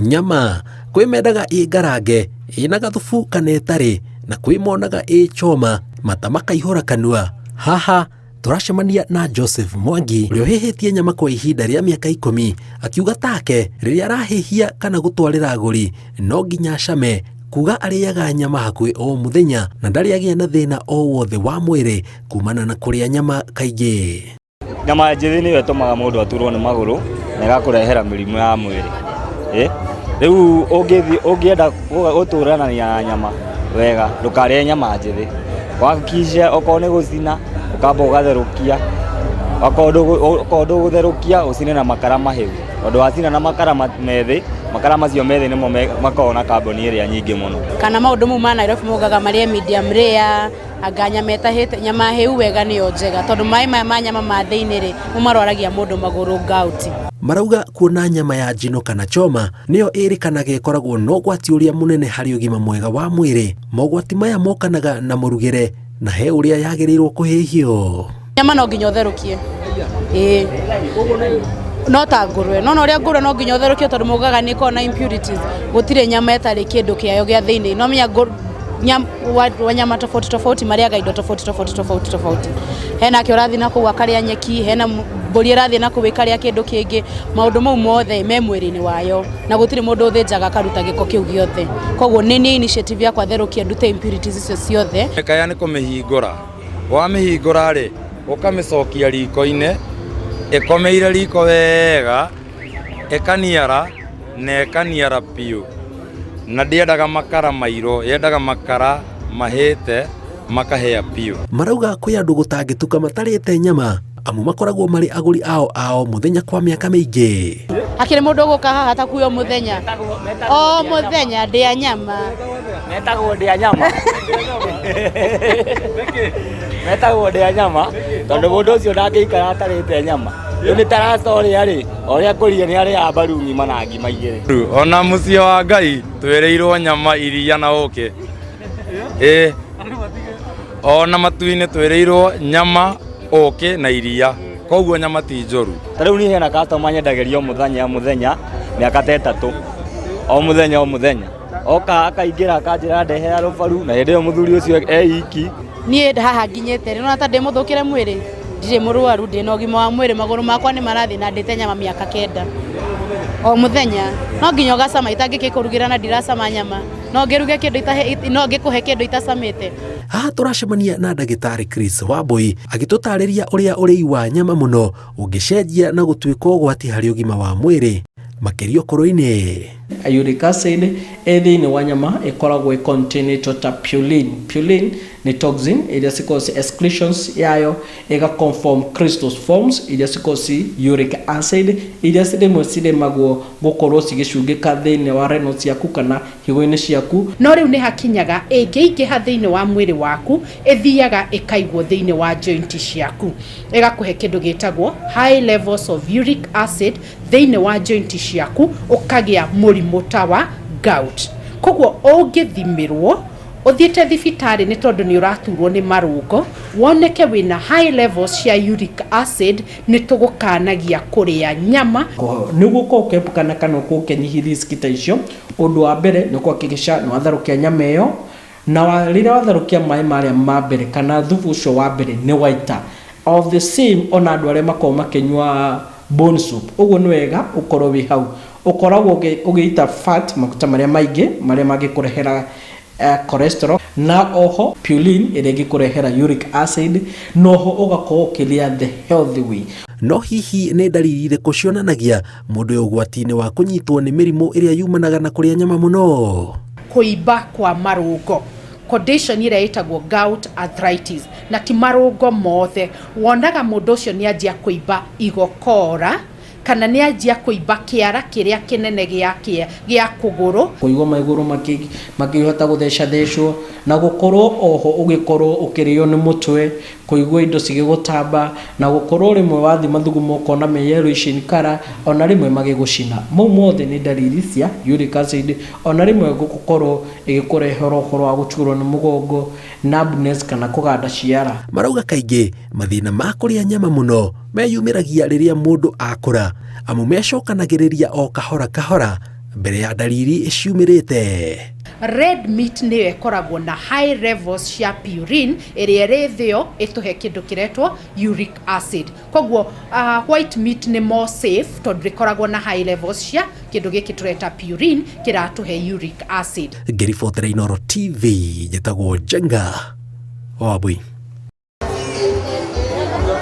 Nyama kwĩ mendaga ĩ ngarange ĩna gathubu kana ĩtarĩ, na kwĩ monaga ĩ choma mata makaihũra kanua. Haha tũracemania na Joseph Mwangi ũrĩa ũhĩhĩtie nyama kwa ihinda rĩa mĩaka 10, akiuga take rĩrĩa arahĩhia kana gũtwarĩra agũri no nginya acame, kuga arĩaga nyama hakuhĩ o mũthenya na ndarĩ agĩa na thĩna o wothe wa mwĩrĩ kumana na kũrĩa nyama kaingĩ. Nyama njĩthĩ nĩyo ĩtũmaga mũndũ aturwo nĩ magũrũ na ĩgakũrehera mĩrimũ ya mwĩrĩ. Rĩu ũngĩthiĩ ũngĩenda gũtũrania na nyama wega ndũkarĩe nyama njĩthĩ. Wakisha okorwo nĩ gũcina ũkamba ũgatherũkia, okorwo ndũgũtherũkia ũcine na makara mahĩu, tondũ wacina na makara methĩ, makara macio methĩ nĩmo makoragwo na carbon ĩrĩa nyingĩ mũno. Kana maũndũ mau ma Nairobi maugaga marĩe medium rare, anga nyama ĩtahĩte, nyama hĩu wega nĩyo njega, tondũ maĩ maya ma nyama ma thĩinĩ rĩ, nĩmo marwaragia mũndũ magũrũ gout. Marauga kuona nyama ya njino kana choma nĩyo ĩrĩkanaga ĩkoragwo na ũgwati ũrĩa mũnene harĩ ũgima mwega wa mwĩrĩ. Mogwati maya mokanaga na mũrugĩre na he ũrĩa yagĩrĩirwo kũhĩhio. Nyama no nginya ũtherũkie. Ĩĩ. No ta ngũrwe. No ũrĩa ngũrwe no nginya ũtherũkie tondũ maugaga nĩ ĩkoragwo na impurities. Gũtirĩ nyama ĩtarĩ kĩndũ kĩayo gĩa thĩinĩ. No menya wanyama tofauti tofauti marĩaga indo tofauti tofauti tofauti tofauti. Hena ake ũrathiĩ na kũu akarĩa nyeki, hena mbũri ĩrathiĩ na kũu ĩkarĩa kĩndũ kĩngĩ. Maũndũ mau mothe me mwĩrĩ-inĩ wayo na gũtirĩ mũndũ ũthĩnjaga akaruta gĩko kĩu gĩothe. Koguo nĩ niĩ initiative yakwa therũkie ndute impurities icio ciothe. Kaya nĩ kũmĩhingũra, wamĩhingũra rĩ, ũkamĩcokia riko-inĩ, ĩkomeire riko wega, ĩkaniara na ĩkaniara biũ, na ndĩendaga makara mairũ, yendaga makara mahĩte makahĩa biũ. Marauga kwĩ andũ gũtangĩtuka matarĩte nyama amu makoragwo marĩ agũri ao ao mũthenya kwa mĩaka mĩingĩ. Hakĩrĩ mũndũ ũgũka haha takuo mũthenya o mũthenya ndĩa nyama. Metagwo ndĩa nyama. Metagwo ndĩa nyama tondũ mũndũ ũcio ndangĩikara atarĩte nyama. Rĩu nĩ tarasta ũrĩa rĩ, ũrĩa ngũria nĩ arĩaga mbaru ng'ima na ngima igĩrĩ. Ona mũciĩ wa Ngai twĩrĩirwo nyama, iria na ũkĩ. Ĩĩ. Ona matu-inĩ twĩrĩirwo nyama, ũkĩ na iria. Koguo nyama ti njũru. Ta rĩu niĩ hena customer nyendagĩria o mũthenya mũthenya mĩaka ta 3. O mũthenya o mũthenya. Oka akaingĩra akanjĩra ndehera rũbaru na hĩndĩ ĩyo mũthuri ũcio e iki. Niĩ haha nginyĩte rĩ, nĩwona ta ndĩ mũthũkĩre mwĩrĩ? Ndirĩ mũrwaru, ndĩna ũgima wa mwĩrĩ, magũrũ makwa nĩ marathiĩ na ndĩte nyama mĩaka 9. O mũthenya. No nginya ũgacama, itangĩkĩkũrugĩra na ndiracama nyama. No ngĩruge kĩndũ itahe, no ngĩkũhe kĩndũ itacamĩte. Haha tũracemania na ndagĩtarĩ Chris Wambui agĩtũtarĩria ũrĩa ũrĩi wa nyama mũno ũngĩcenjia na gũtuĩka ũgwati harĩ ũgima wa mwĩrĩ makĩria ũkũrũ-inĩ. Uric acid ĩ thĩinĩ wa nyama ĩkoragwo ĩ containĩtwo ta purine. Purine nĩ toxin ĩrĩa cikoragwo ci excretions yayo ĩga conform crystals forms iria cikoragwo ci uric acid iria rĩmwe ciremagwo gũkorwo cigĩcungĩka thĩinĩ wa renal ciaku kana higo-inĩ ciaku. No rĩu nĩ hakinyaga ĩngĩingĩha thĩinĩ wa mwĩrĩ waku, ĩthiaga ĩkaigwo thĩinĩ wa joint ciaku, ĩgakũhe kĩndũ gĩtagwo high levels of uric acid thĩinĩ wa joint ciaku, ũkagĩa mũrimũ ta wa gout. Koguo ũngĩthimĩrwo ũthiĩte thibitarĩ nĩ tondũ nĩ ũraturwo nĩ marũngo, woneke wĩna high levels cia uric acid, nĩ tũgũkanagia kũrĩa nyama. Nĩguo ũkorwo ũkĩepukana kana ũkorwo ũkĩnyihia risk ta icio, ũndũ wa mbere nĩ ũkũhakikisha nĩ watherũkia nyama ĩyo, na rĩrĩa watherũkia maĩ marĩa ma mbere kana thubu ũcio wa mbere nĩ waita. Of the same ona andũ arĩa makoragwo makĩnyua bone soup, ũguo nĩ wega ũkorwo wĩ hau. Ũkoragwo ũgĩita fat, maguta marĩa maingĩ marĩa mangĩkũrehera cholesterol, na oho purine ĩrĩa ĩngĩkũrehera uric acid, na oho ũgakorwo ũkĩrĩa the healthy way. No hihi nĩ ndariri irĩkũ cionanagia mũndũ wĩ ũgwati-inĩ wa kũnyitwo nĩ mĩrimũ ĩrĩa yumanaga na kũrĩa nyama mũno? Kũimba kwa marũngo, condition ĩrĩa ĩtagwo gout arthritis, na ti marũngo mothe. Wonaga mũndũ ũcio nĩ anjia kũimba igokora, kana nĩ anjia kũimba kĩara kĩrĩa kĩnene gĩa kũgũrũ. Kũigua maigũrũ makĩhota gũthecathecwo, na gũkorwo oho ũgĩkorwo ũkĩrĩo nĩ mũtwe, Kũigua indo cigĩgũtamba na gũkorwo rĩmwe wathiĩ mathugumo ũkona me yellowish in color, ona rĩmwe magĩgũcina. Mau mothe nĩ ndariri cia uric acid. Ona rĩmwe gũkorwo ĩgĩkũrehera ũhoro wa gũturwo nĩ mũgongo, numbness kana kũganda ciara. Marauga kaingĩ mathĩna ma kũrĩa nyama mũno meyumĩragia rĩrĩa mũndũ akũra, amu mecokanagĩrĩria o kahora kahora mbere ya ndariri ciumĩrĩte. Red meat nĩyo ĩkoragwo na high levels cia purine ĩrĩa ĩrĩ thĩo ĩtũhe kĩndũ kĩretwo uric acid. Koguo white meat nĩ more safe tondũ ĩkoragwo na high levels cia kĩndũ gĩkĩ tũreta purine kĩratũhe uric acid. Ngĩribotera Inooro TV, njĩtagwo Njenga Wambui.